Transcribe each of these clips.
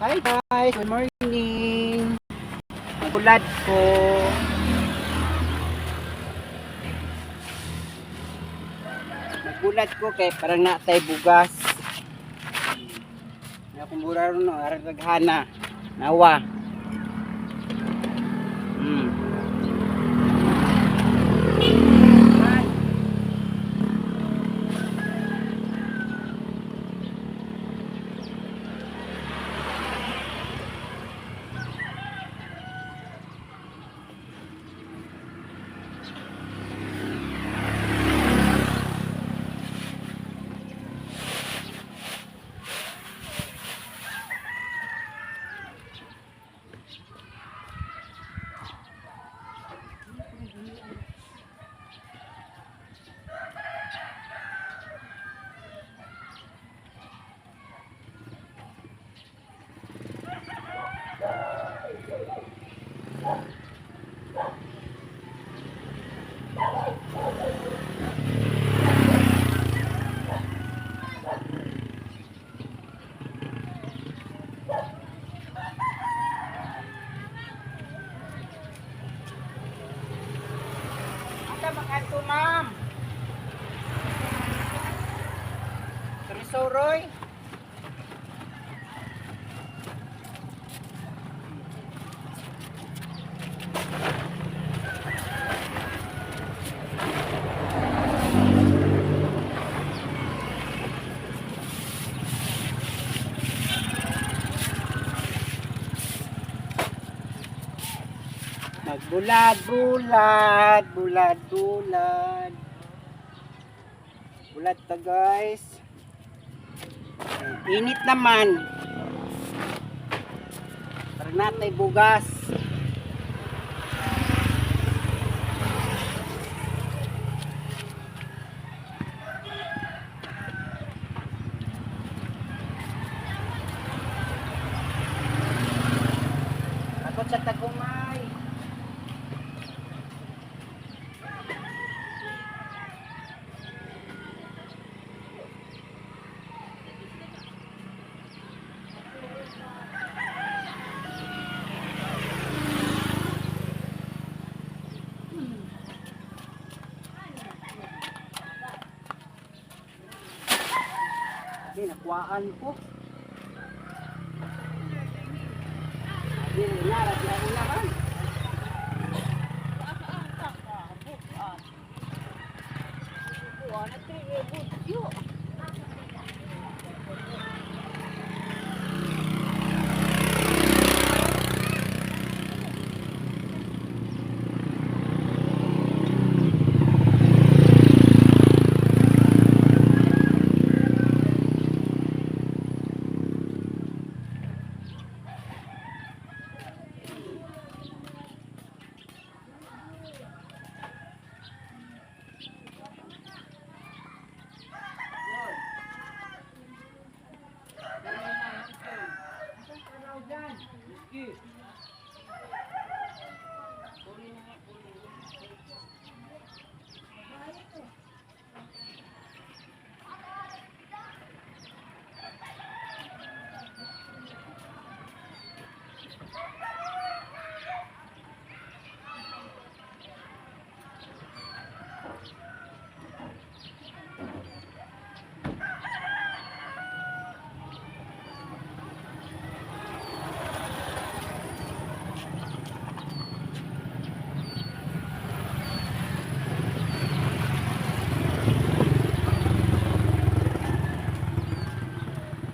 Hi guys, good morning. Magulad ko. Nagulat ko kay parang natay bugas. Na akong buraro no, arang taghana. Nawa. Ay. Asa makanto, ma'am? Turisoroy. Magbulad, bulad, bulad, bulad. Bulad ta, guys. Init naman. Parang natay bugas. Takot sa tagumay. Hindi, nakuhaan ko. Hindi, na, na, na,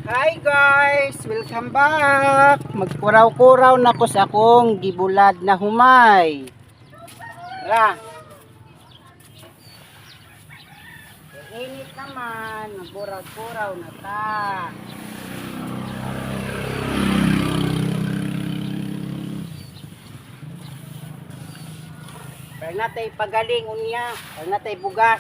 Hi guys! Welcome back! Magkuraw-kuraw na ko sa akong gibulad na humay. Ra! Init naman, magkuraw-kuraw na ta. Pero natay pagaling unya, pero natay bugas.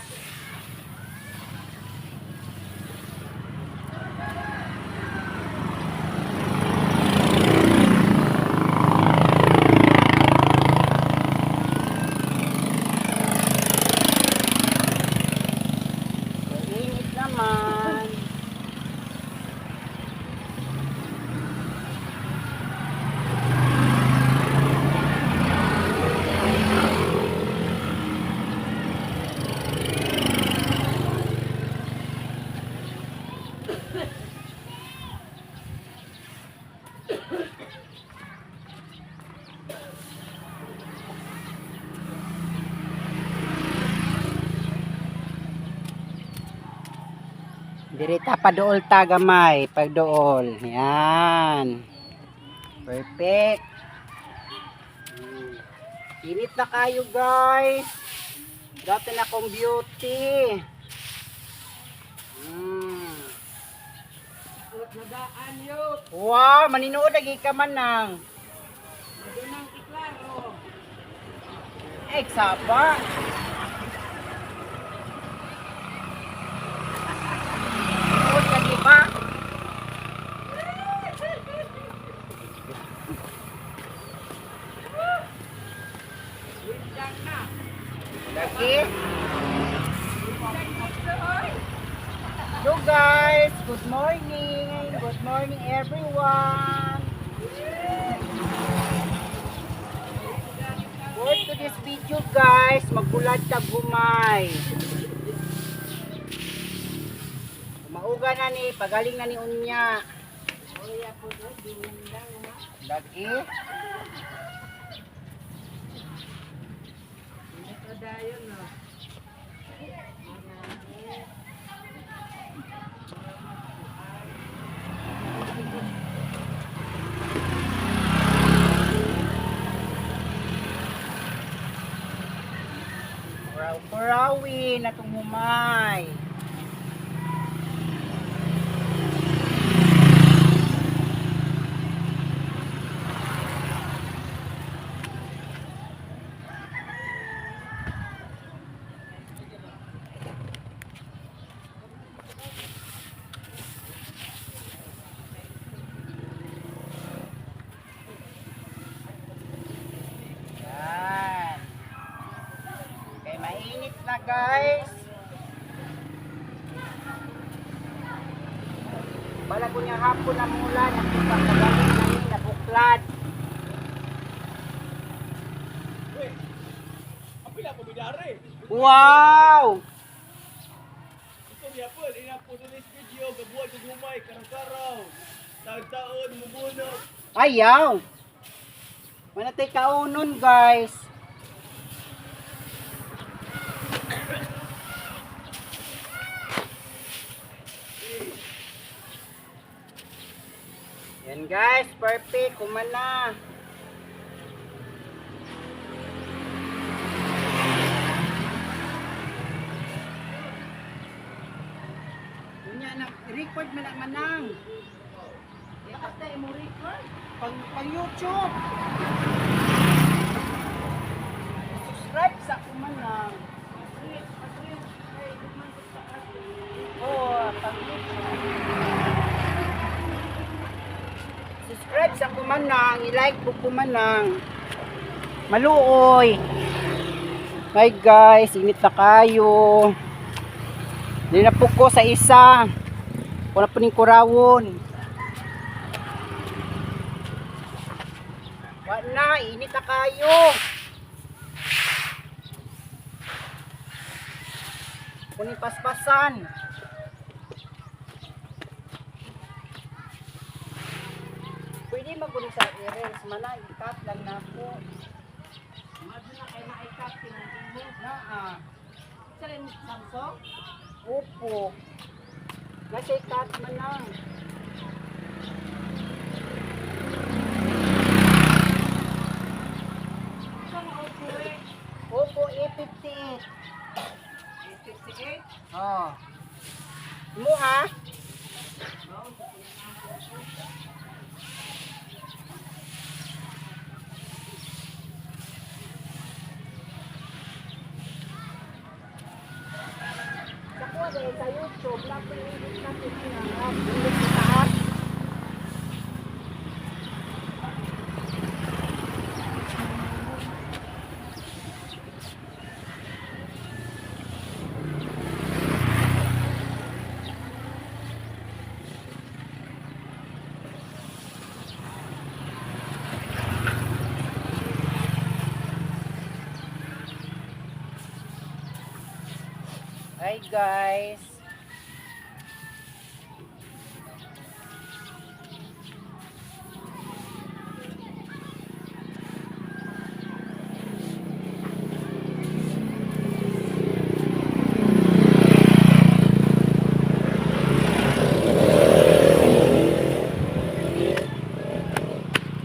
Init naman. Diri ta paduol ta gamay, pagduol. Yan. Perfect. Init na kayo, guys. Dati na akong beauty. Wow, maninuod lagi ka man nang. Eh, saba. Maninuod lagi ba? Lagi. Hello guys, good morning. Good morning, everyone. For today's video guys, magbulad tag humay. Mauga na ni, pagaling na ni unya. Lagi. Kuraw-kurawin na itong humay. Yan. Okay, mainit na guys. Bala ko niya hapon na mula, nakipagkagaling na ni nabuklad. Apila ko bidare. Wow! Ito niya po, ina po this video, gabuhay kag humay, karaw-karaw. Taon-taon, mubunok. Ayaw! Manatay kaunon guys. Yan guys, perfect. Kumana. Unya na record man na manang. Basta mo record pang YouTube. Subscribe sa kumanang. Oo, pang YouTube. Subscribe sa kumanang, i-like po kumanang. Maluoy. Hi guys, init na kayo. Hindi na po ko sa isa. Wala po ning kurawon. Wala, init na kayo. Kunin paspasan. Pwede magulo sa i-reels man na, i-cut lang na po. Madto na kay maikat kinangin mo. Na ah. Sa rin Samsung? Opo. Nasa i-cut man lang. Sa nga Oppo eh. Oppo A58. 58. Oh. Mo ha? Sa kuha dahil sa YouTube, napililit natin ang bulit sa taas. Hi guys.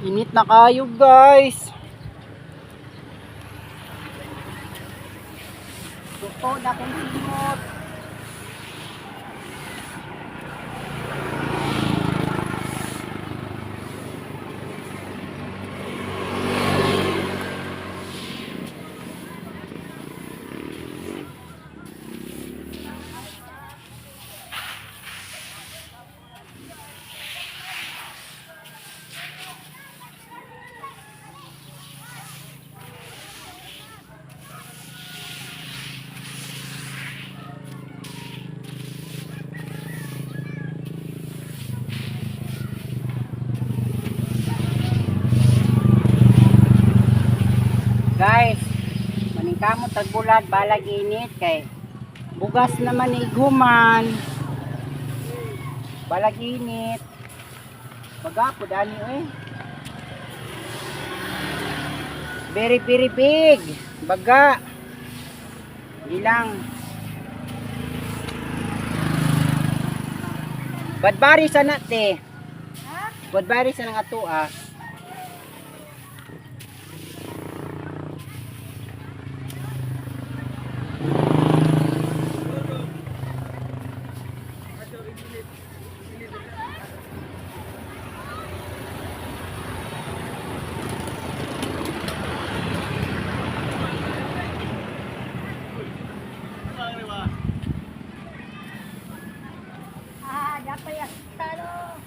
Init na kayo, guys. Tuto na kong simot. Guys, maningkamot tagbulat balag init kay bugas naman iguman. Balag init. Baga po dani oy. Very very big. Baga. Ilang. Badbari sa na te. Badbari sa nang ato ah. Ah, dapat ya. Talo.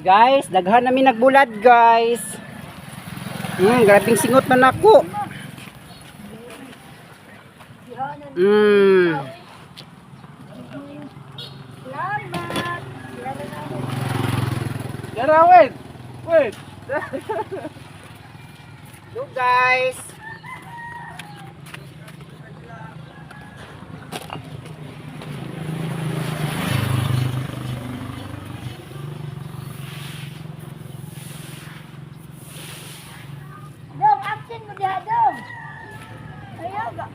Guys, daghan nami nagbulad, guys. Grabing singot man ako. Salamat. Yara, wait! Wait! Hello, guys. Dong, action mo diha dong. Ayaw ba?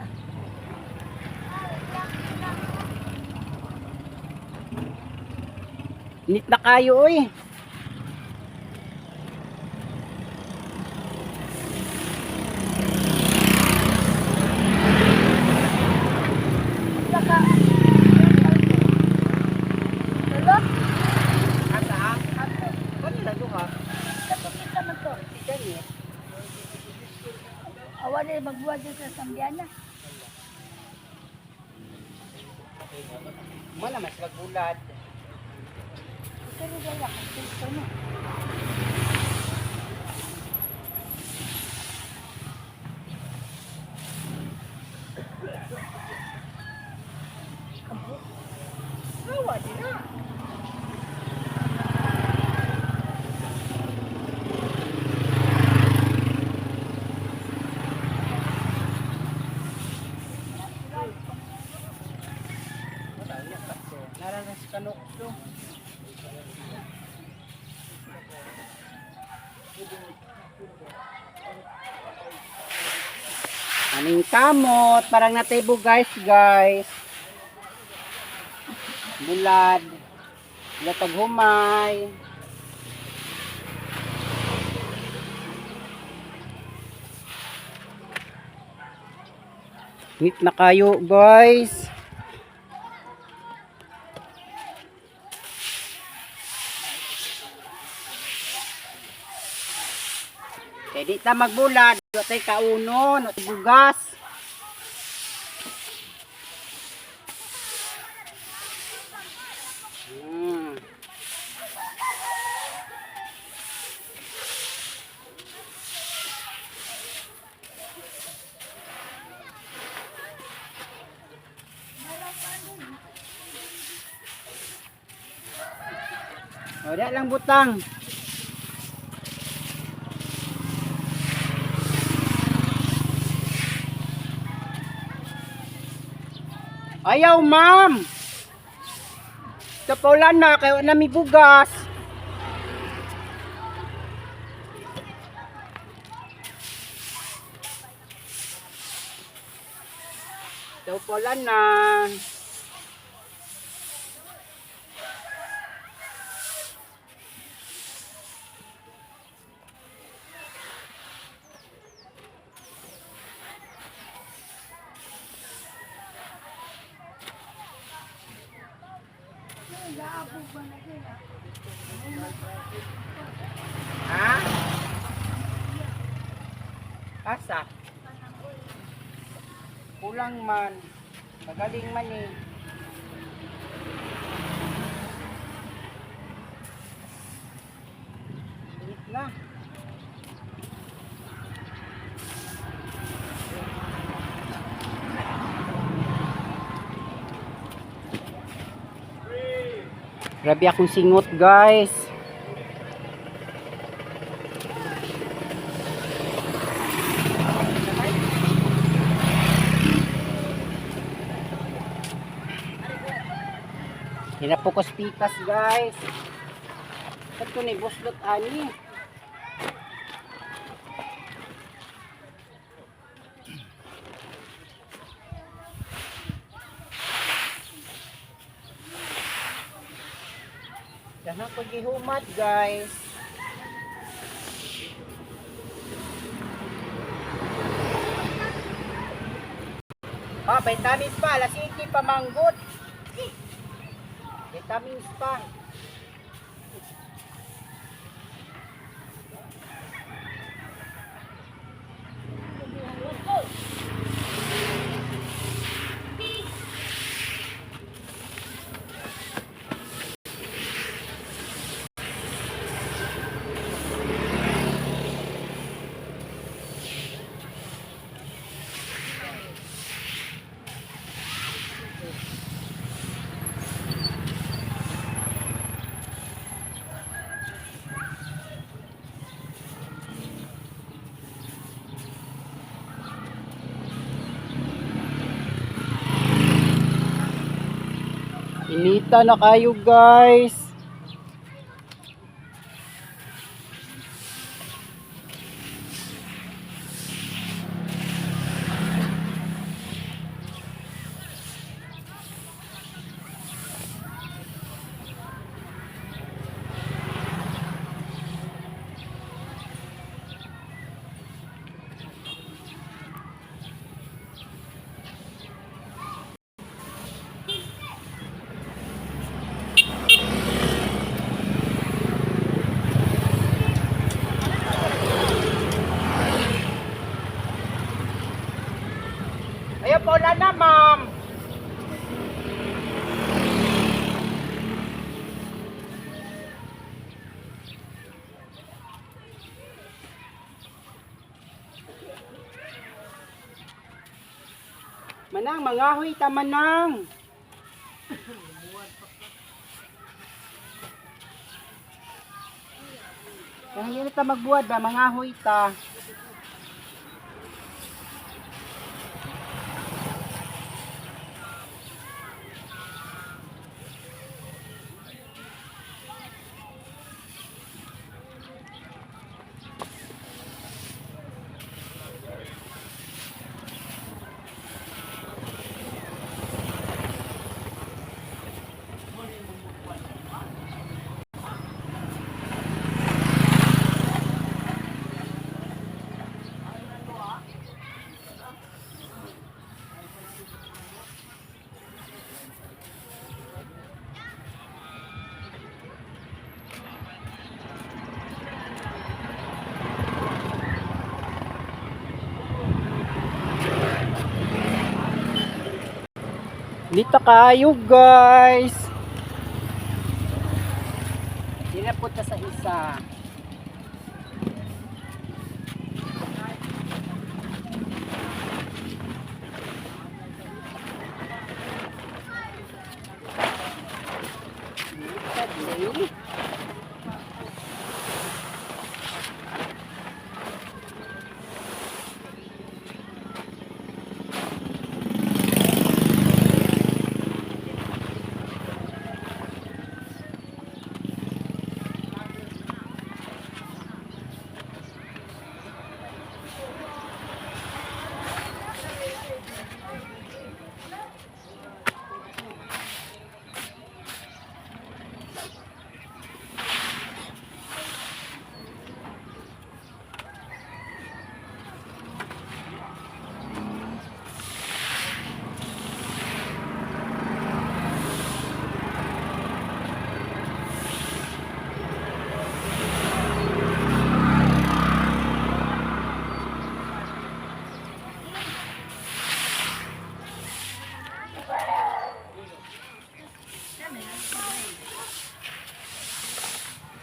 Init na kayo, oy. Saka. Tulo? Asa? Kanila duha. Kapag man to. Kani. Awa na magbuhat dito sa Sambiana. Wala mas magbulad. Pero wala kang ito na. Awa din na. Naranas kanok to. Aning kamot, parang natebo guys, guys. Bulad. Latag humay. Meet na kayo, guys. Kaya di ta magbulad, di tay kaunon, o bugas. O, di lang butang. Ayaw, ma'am. Sa paulan na, kayo na may bugas. So, pula na. Ha? Asa? Kulang man. Magaling man eh. Init na. Grabe akong singot, guys. Hinapokos pikas, guys. Ba't ko ni buslot ani? Dahil ko gihumat, guys. Ah, vitamins pa. Alas 7 pa manggot. Vitamins pa. Inita na kayo, guys. Ayun, paula na, ma'am. Manang, mangahoy ta, manang. Kaya hindi na ta magbuhat ba, mangahoy ta. Dito kayo, guys. Hindi na punta sa isa. Dito,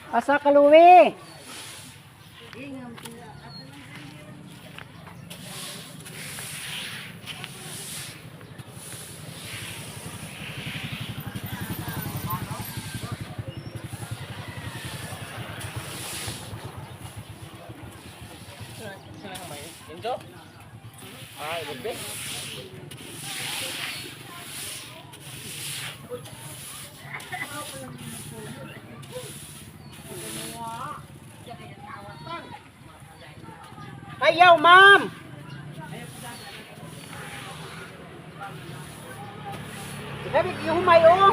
Asa kaluwi? Indo? Ay, bebe. Ayaw, ma'am! Grabe, yung humay, oh!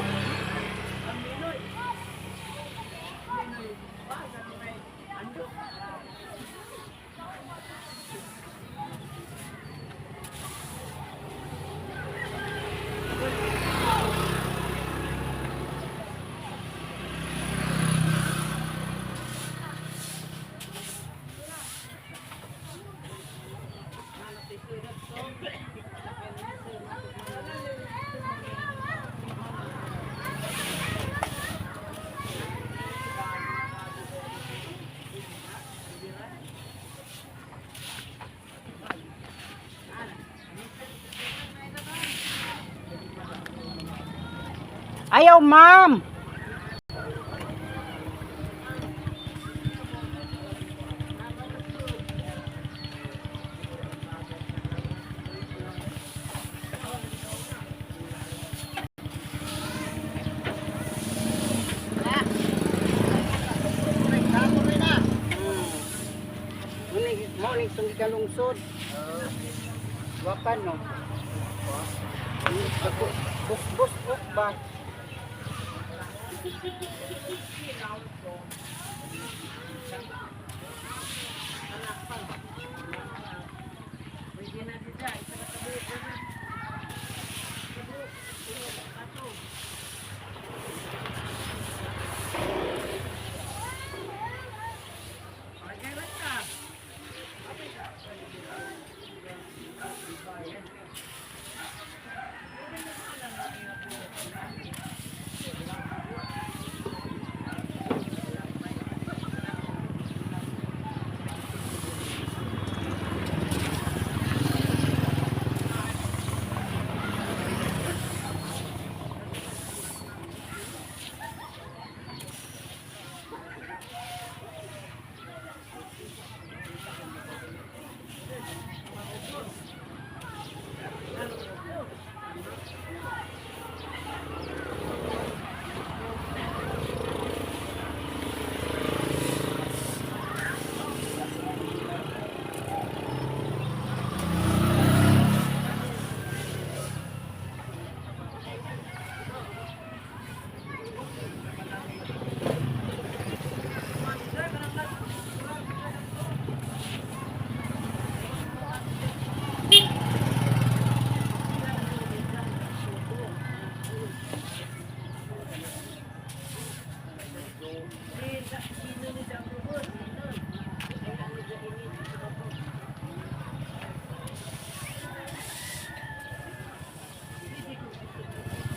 Ayaw, ma'am! Morning, itong gikalungsod. Wapan, no? Bus-bus, ok ba?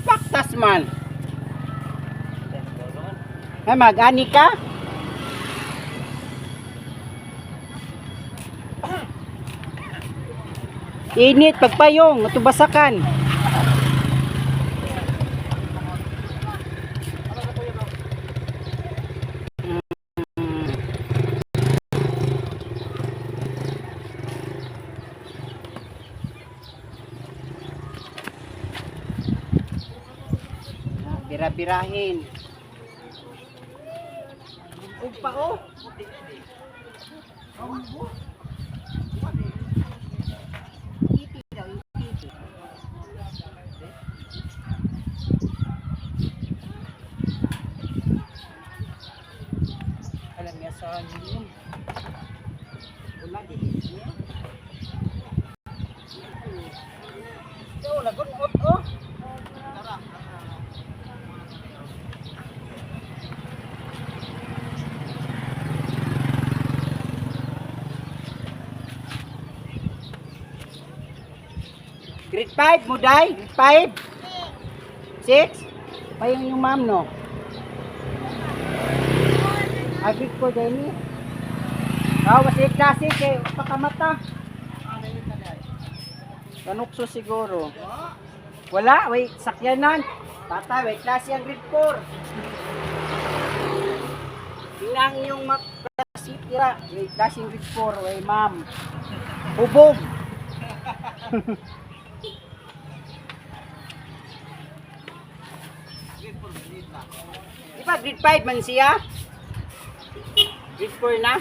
Baktas man. Ay, mag-ani ka? Init, pagpayong, tubasakan. Bira-birahin. Ug pa oh. Iti daw, iti. Alam niya sa yun. Wala din niya. Ito, lagot oh. Grade 5 mo, day? Grade 5? 6? Payong yung ma'am, no? Agri ko din ni. Ah, wasi klase kay pakamata. Kanukso siguro. Wala, wait, sakyanan. Tatay, wait, klase ang grade 4. Tingnan yung makasitira. Wait, klase ang grade 4, wait, ma'am. Hubog. Di ba grade 5 man siya? Grade 4 na?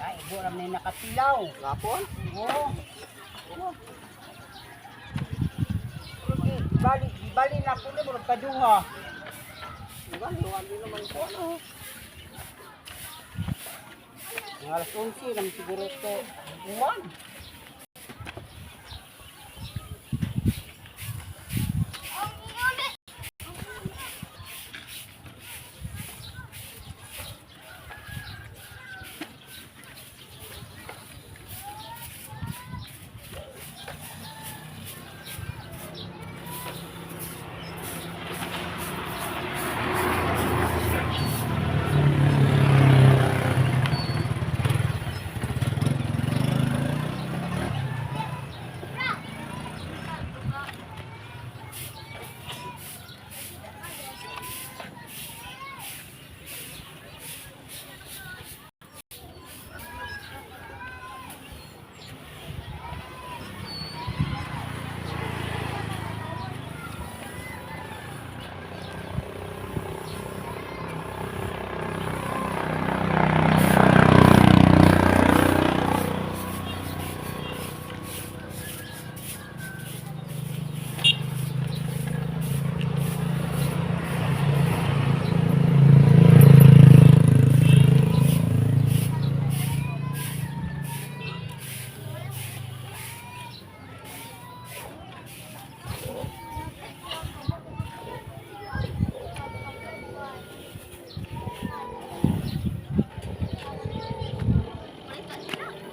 Ay, ibo na yung nakatilaw. Gapon? Oo. Oo. Okay, bali, bali na po na murag kaduha. Wala naman ko ano. Mga alas 11 naman siguro to. Buwan.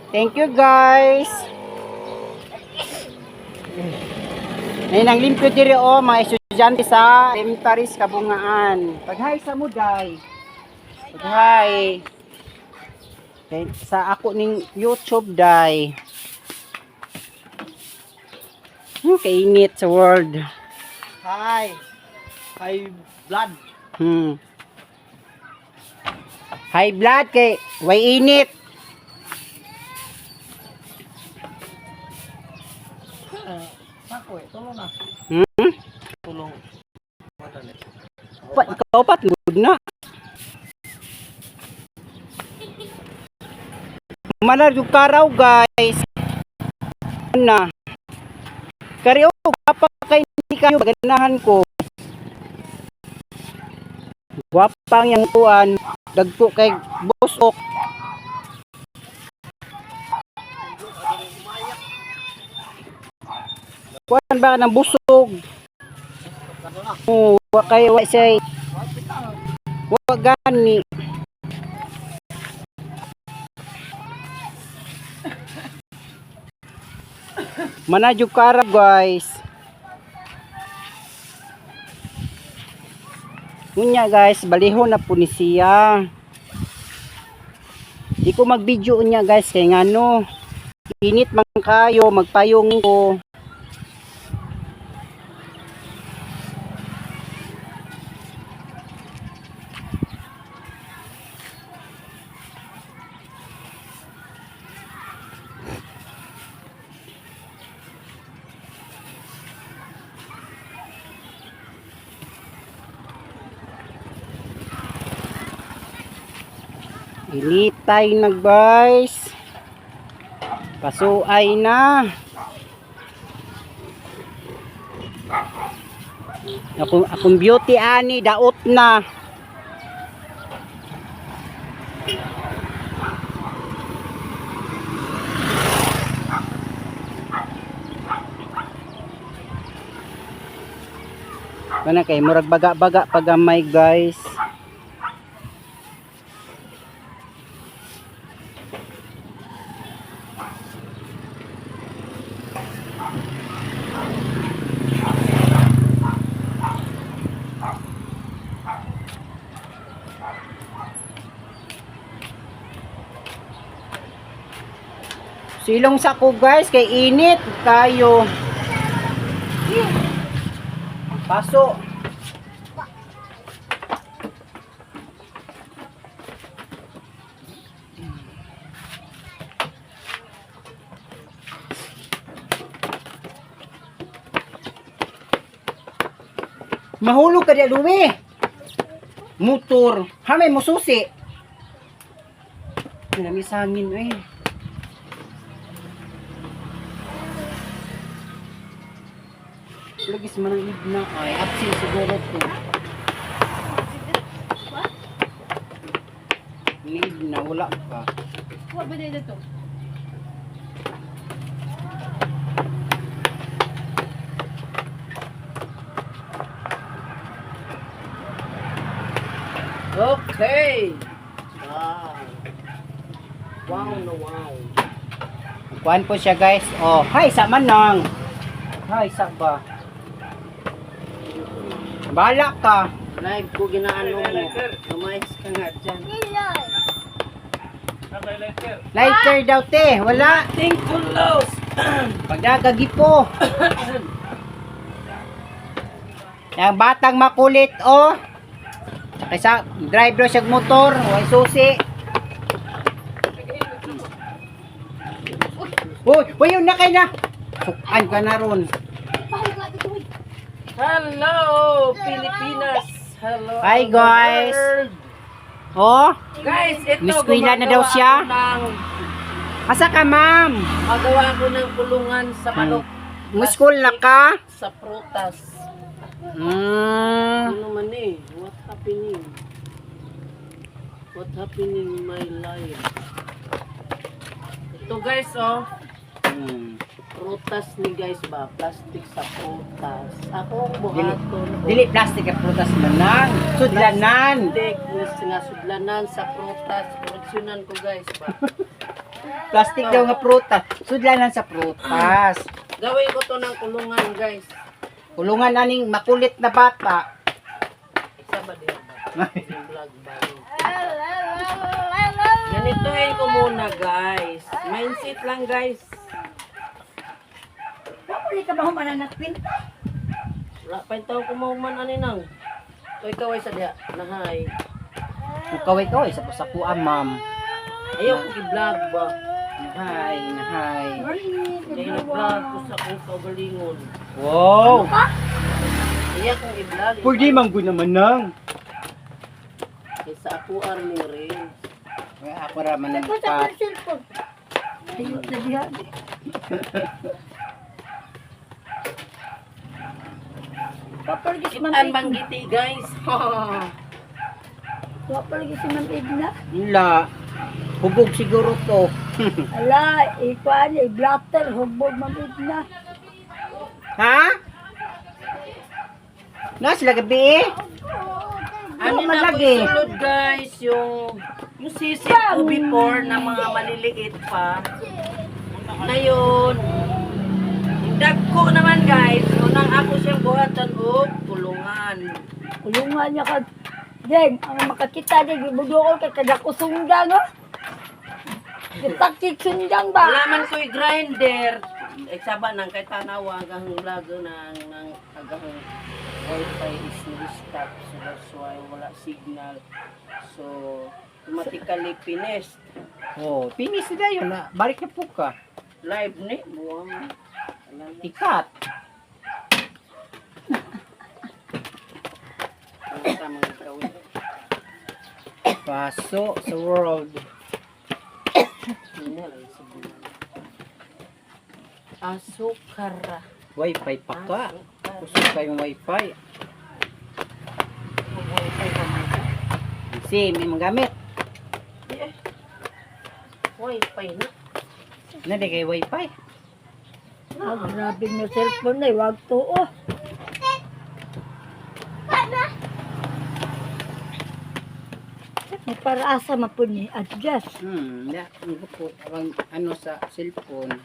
Thank you guys. Ngayon ang limpyo diri o mga estudyante sa Elementaris Kabungaan. Paghay sa muday. Paghay. Kay- Sa ako ning YouTube day. Kainit sa world. Hi. Hi blood. High blood kay way init. Ako eh, tulong na. Hmm? Tulong. Pa, ikaw pat good na. Manar yung karaw guys. Na. Kari oh, gwapa kay hindi kayo ganahan ko. Gwapang yang tuan, dagko kay busok. Kuan ba ng busog? Oo, wa kay wa say. Wa gani. Manadyo karab guys. Unya guys, balihon na po ni siya. Di ko mag-video unya guys kay ngano. Init man kayo, magpayong ko. Initay na, guys. Pasuay na. Akong beauty ani daot na. Kana kay murag baga-baga pagamay, guys. Silong sa ko, guys, kay init kayo. Paso. Mahulog ka di, Louie. Motor. Ha, may mususi. Nami sa hangin eh. Lagi sa manang na ay absent siguro to. Need na wala pa. Wa ba dito to? Okay. Wow. Wow na wow. Kuan po siya, guys. Oh, hi sa manang. Hi sa ba. Bahala ka. Live ko ginaano mo. Lumayas ka nga dyan. Lighter daw te, wala. Think kulos. Pagdagagipo. Yang batang makulit oh. Kaysa drive daw siya motor, way susi. Uy, uy, yun na kay na. Sukan ka na ron. Hello, Pilipinas. Hello. Hi, the guys. world. Oh, Guys, ito Miss Quila na daw gumagawa siya. ako ng asa ka, ma'am? Magawa ako ng kulungan sa manok. Muskol na ka? Sa prutas. Ano man eh? What happening? What happening in my life? Ito guys, oh. Prutas ni guys ba? Plastic sa prutas. Ako ang buhaton. Dili plastic ang prutas manang. Sudlanan. Plastic nga sudlanan sa prutas. Koleksyonan ko guys ba? Plastic daw nga prutas. Sudlanan sa prutas. Gawin ko to ng kulungan guys. Kulungan aning makulit na bata. Isa ba din ba? Yung vlog ba? Ganituhin ko muna guys. Mindset lang guys. Wala ka ba humananap kwenta? Wala pa yung tao kumahuman ani nang. Kaway kaway sa diha. Nahay. Kaway-kaway sa pasakuan, ma'am. Ayaw ko i-vlog ba? Nahay, nahay. Kaya nag-vlog ko sa akong kaugalingon. Wow! Ayaw kong i-vlog. Pwede man gud naman nang. Kaysa ako army rin. Ay, ako ra man ang Sa pat. cellphone. Ayun, na diha. Papalagi si Ma'am Kitaan Edna. banggiti guys. Papalagi si Ma'am Edna. Wala. Hubog siguro to. Ala, ikuan, i-blatter, hubog Ma'am Edna. Ha? Na sila gabi eh. Ano man na po lagi. isulod guys, yung sisig ko before na mga maliliit pa. Na yun. Yung dagko naman guys, unang ako siyang buhatan og kulungan. Kulungan niya ka. Deng, ang makakita deng, ibudokol kay kadako sundang, oh. Gitakik sundang ba? Wala man ko'y grinder. Ay saba nang kay tanawa ang vlog nang nang agang wifi is stop, so that's why wala signal. So automatically finished. Oh, finish na yun. Na. Balik na po ka. Live ni buwang. Alala. Ikat. Ang tamang gawin. Paso sa world. Asukar. Wifi pa ka. Kusog kayong wifi. Si, may magamit. Eh, wifi na. Nadi kay wifi. Ah, grabe mo cellphone na, eh, wag to oh. May paraasa man po ni adjust. Ya, ang ko ang ano sa cellphone.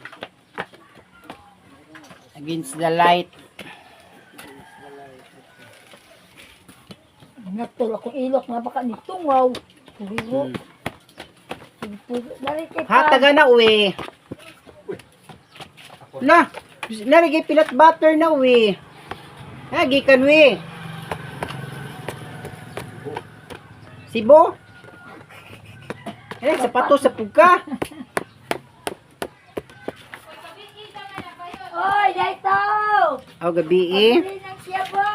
Against the light. Natol akong ilok nga baka ni tungaw. Puro. Dali kay pa. Hataga na uwi. Na, narigay peanut butter na uwi. Ha, gikan uwi. Sibo? Eh, sapatos sa puka. Oy, dahil tao! Aw, gabi eh. Pabili ng siyabo!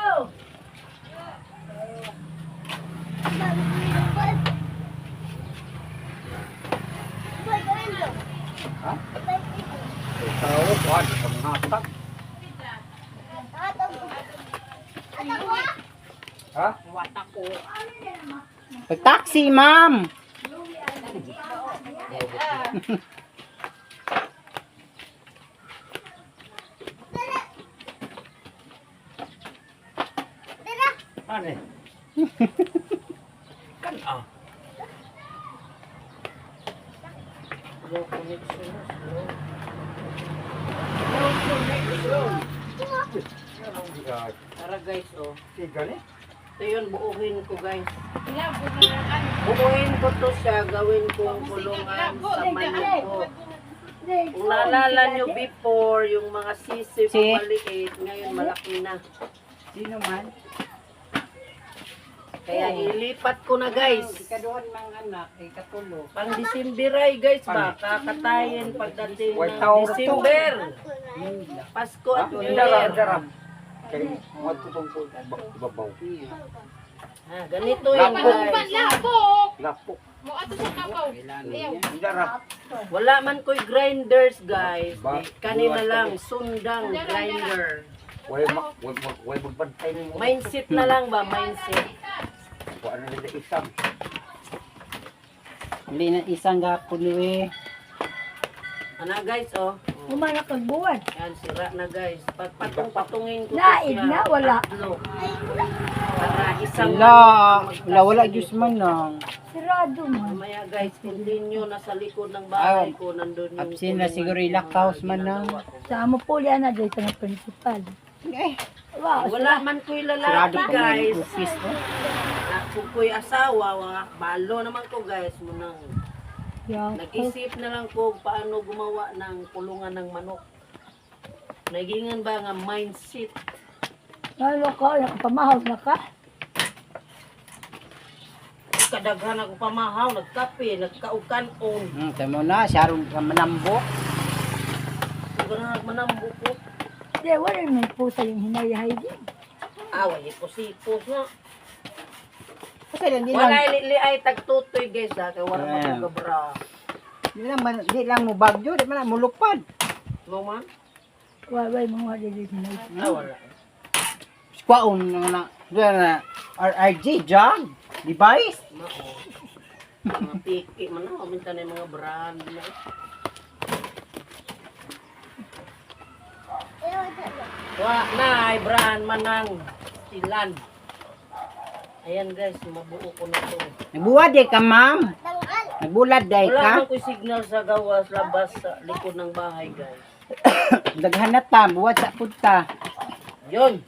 Tao, kuan, panghatag. Ha? Pag-taxi, ma'am. Ano eh? Kan ah. Low connection na. Slow. Tara guys, oh. Tiga ni? Ito yun, buuhin ko guys. Buuhin ko to siya, gawin kong kulungan sa manok ko. Kung naalala nyo before, yung mga sisiw Si? maliit, ngayon malaki na. Sino man? Kaya ilipat ko na guys. Ikaduhan mga anak, ikatulo. Pang Disembiray guys ba, kakatayin pagdating Way ng tao to. December. Pasko at New Dara, Year. dara. Kay mo tutong ko babaw. Ha, ganito yan guys. Lapok! Lapok. Mo ato sa kapaw. Dara. Wala man ko'y grinders guys. Ba- Kanina lang, sundang grinder. Way ma, way mag, way magbantay nimo. Mindset na lang ba, mindset. Wa na nila isang. Hindi na isang gapon uwi. Ana guys, oh. Humana kag buwan. Yan, sira na guys. Pagpatong-patungin ko to Naid siya, na, wala. tatlo. Para isang Wala, manok ang wala, wala magkasili. Diyos man lang. Sirado man. Mamaya guys, continue na sa likod ng bahay ko. Nandun yung Absent na kulungan siguro ko, ilakaws mga man lang. ginagawa ko. Sa amo po yan na dito ng principal. Eh, Wow, Wala man ko'y sarado lalaki pa man guys. yung office ko. Ako ko'y asawa, balo naman ko guys. Munang Yeah. nag-isip na lang ko paano gumawa ng kulungan ng manok. Nagingan ba nga mindset? Lalo ka, nakapamahaw na ka. Kadaghan ako pamahaw, nagkape, nagkaukan-on. Tama na, siya ron ka manambok. Siguro na nagmanambok ko. Di, wala may pusa yung hinayahay din. Away ko sipos na. Kasi lang, di lang, Wala li ay tagtutoy guys ha, kay wala Ayan. matugabra. di lang, di lang mo bagyo, di man lang mulupad. Mo man? Wala, wala mga dili hinay. Ah, wala. Squaon na na, na, na, RRG, jog, device. Mao. Mga piki man na, minta na yung mga brand na. Wa na ay brand manang silan. Ayan guys, mabuo ko na to. Nagbuwad eh ka, ma'am. Nagbulad day Wala ka. man ko'y signal sa gawas, labas sa likod ng bahay guys. Daghan na ta, buwad sa punta. Yun.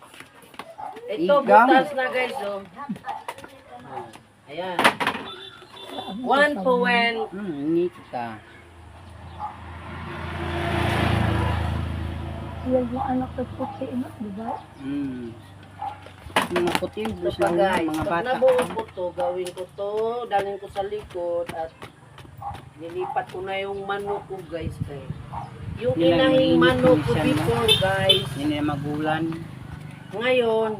Ito, Igang. butas na guys, oh. Ayan. 1 point. Ngita. Yan yung anak ko puti, no? Di ba? Mga puti, Ito bus pa lang guys, mga pag bata. nabuo ko to, gawin ko to, dalhin ko sa likod at nilipat ko na yung manok ko guys. Kay. Yung Yun lang, inahing mainit manok ko minsan, no? before guys, Hindi na magulan. ngayon,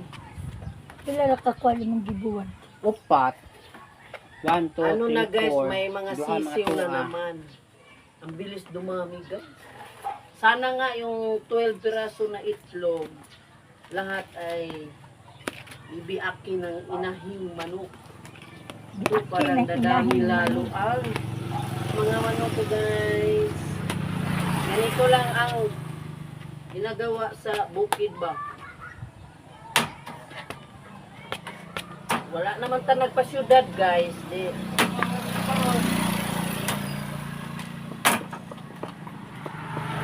Pila na kakuha limang gibuwan. Upat. 1, 2, Ano 3, na guys, 4. may mga Duha mga sisiw na tuwa. naman. Ang bilis dumami guys. Sana nga yung 12 piraso na itlog, lahat ay ibiakin ng inahing manok. Ito parang ng dadami inahing lalo ang mga manok ko guys. Ganito lang ang ginagawa sa bukid ba. Wala naman ta nagpa-syudad guys. Di.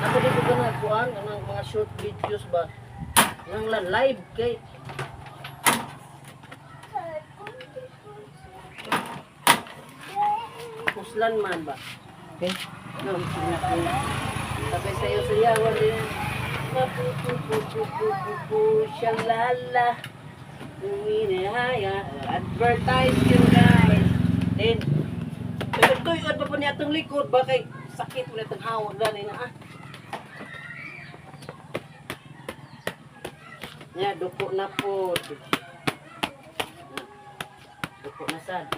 Ako di ko ganang kuan anang mga short videos ba. Nang la live kay Puslan man ba. Okay. No, sabay sayo sayawan din. Mapupupupupupu shalala. Uminahaya. Advertise yun guys. Then, tuyod pa po niya itong likod. Bakit sakit mo na itong hawak gani na ah. Nya, duko na po. Duko na sad.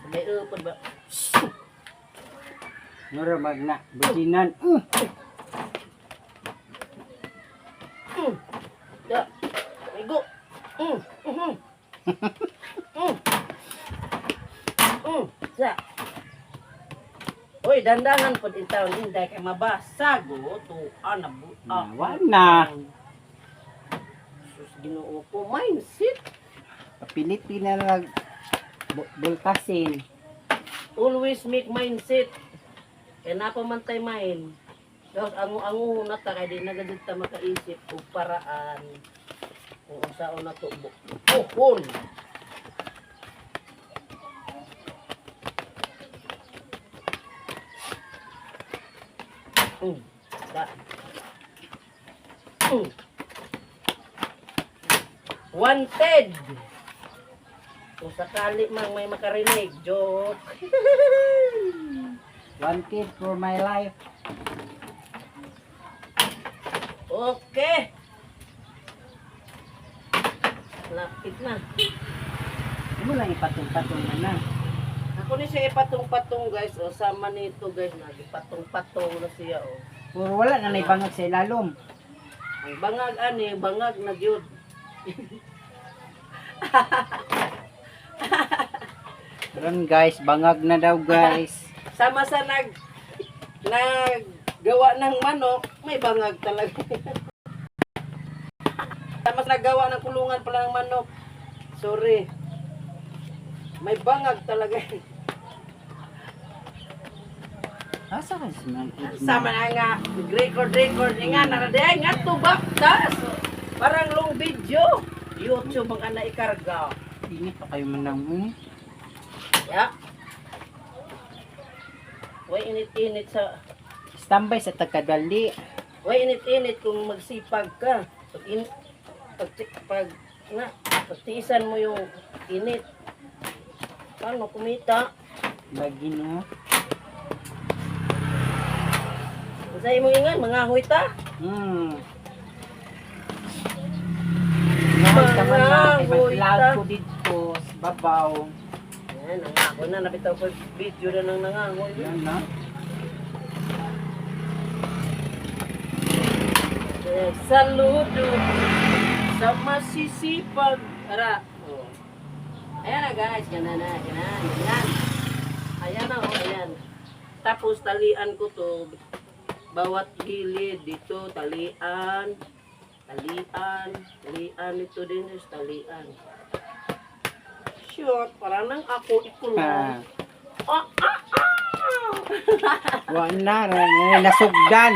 Sabay upod ba? Nura magna. Bujinan. Da. Igo. Sa. Oy, dandangan pod in town inday kay mabasag o to ana bu. Wa na. Sus Ginoo ko mindset. Papilit na lang bultasin. Always make mindset. Kay napa man tay mind. Tapos angu-angu na ta kay di na gud ta makaisip og paraan kung unsaon na to buhon. Da. Wanted. Kung sakali mang may makarinig, joke. Wanted for my life. Okay. Lapit na. Hindi mo lang ipatong-patong na na. Ako ni siya ipatong-patong guys. O, sama nito guys. Nagipatong-patong na siya o. Puro wala na naibangag sa ilalom. Ang bangag ani, bangag na gyud. Karon guys, bangag na daw guys. Sama sa naggawa ng manok, may bangag talaga. Sama sa naggawa ng kulungan pala ng manok. Sorry. May bangag talaga. Asa ka sa mga Sama na nga, record record nga naraday nga to baktas. Parang long video. YouTube ang ana ikarga. Ingat pa kayo manang eh. Ya. Way init-init sa Standby sa tagkadali. way init-init kung magsipag ka. Pag in, pag, pag na pagtiisan mo yung init. Paano kumita? Lagi no. Sa imong ingan, mga ta. Ngahoy ka man na, kay Mangahoy mag-vlog ta. ko dito sa babaw. Ayan, nangako na nabitaw ko video na nang nangangoy. Yan na. Saludo sa masisipag. Ara. Oh. Ayan na guys, ganun na, ganun, ganun. Ayan na, oh, ayan. Tapos talian ko to bawat gilid dito talian, talian, talian ito din is talian. Sure, para nang ako ikulong. Ha. Ah, ah, ah! Wa na, nasugdan.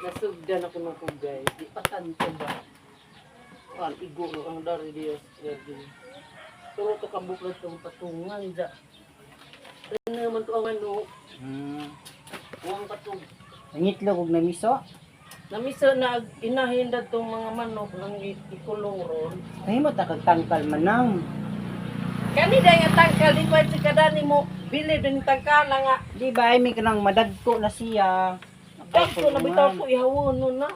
Nasugdan ako ng ko guys. Di pa tanto ba? Kan igo ang dari Dios. Turo to kabuklod tong patungan ja. Ano naman to ang ano, uwang katug. Ang itlog og namiso. Namisa na inahin tong mga manok nang ikulong ron. Mahimo ta kag tangkal manang. Kani day nga tangkal di pa si kadani mo bili din tangkal nga. Di ba ay may kanang madagko na siya. Dagko na bitaw ko ihawon nun na.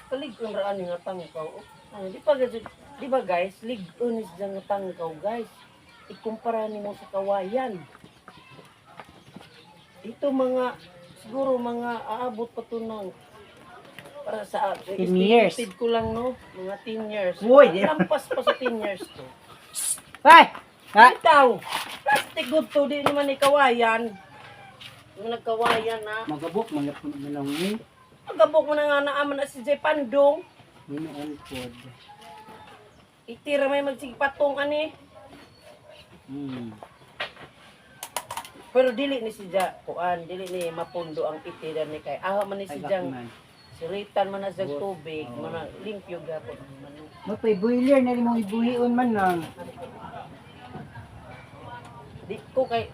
Kalig kong raan nga tangkaw. Oh. Ay, di pa gid Di ba guys, lig-on is nga tangkaw guys. Ikumpara nimo sa kawayan. Ito mga siguro mga aabot pa to ng para sa 10 years. estimated ko lang no, mga 10 years. Uy, Lampas pa sa 10 years to. Ay! Ha? Itaw, plastic good to, di naman ni kawayan. Yung nagkawayan na. Magabok, malapon na lang ni. Magabok mo na nga naaman na si Jay Pandong. Minuon pod. Itira may magsigpatong ani. Pero dili ni si Ja, kuan, dili ni mapundo ang itira ni kay. Awa man ni Ay, si Jang, bakman. siritan man na sa tubig, man na limpyo gapon ang manok. Mapay boiler na rin mong ibuhion man lang. Di ko kay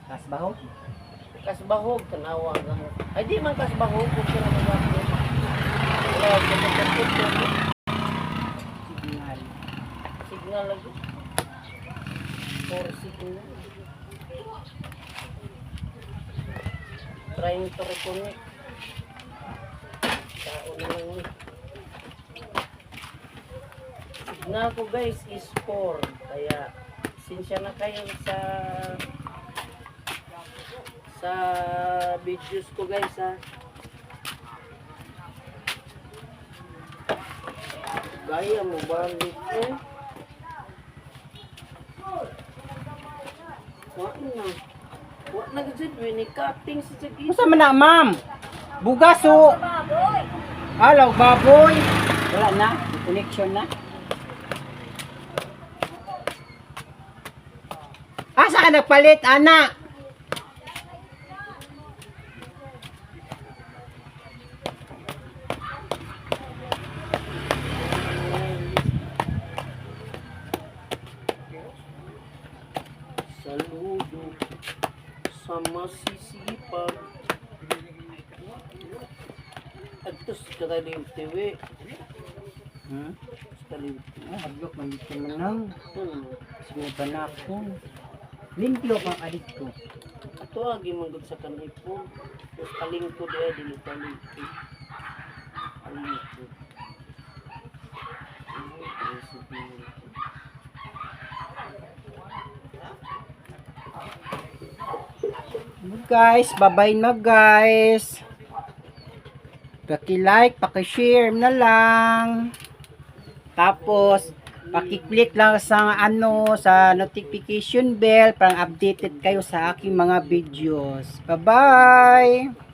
Kasbaho? kasbahog tanawa ka mo. Ay di man kasbahog kung sila magapon. Wala ka sa Signal. signal lagi. For signal. Trying to reconnect. Tao na lang ni. Signal ko guys is 4. Kaya sinsya na kayo sa videos ko guys ha. Gaya mo balik eh. Wa na. Wa na gud ni cutting sa sige. Unsa man na, ma'am? Bugas o. Baboy. Alaw, baboy. Wala na. May connection na. Asa ka nagpalit, ana? Saludo sa masisipag. Agtos kakalim tiwi. Hmm? Kalim. Ah, hablok man dito man lang. Ano? Sige ba na ako? Limpyo kang alit ko. Ato agi manggod sa kanipon. Tapos kalingkod eh, dili kalingkod. Kalingkod. Ano, ay, sabihin ko. Guys, bye-bye na guys. Paki-like, paki-share na lang. Tapos, paki-click lang sa ano sa notification bell para updated kayo sa aking mga videos. Bye-bye.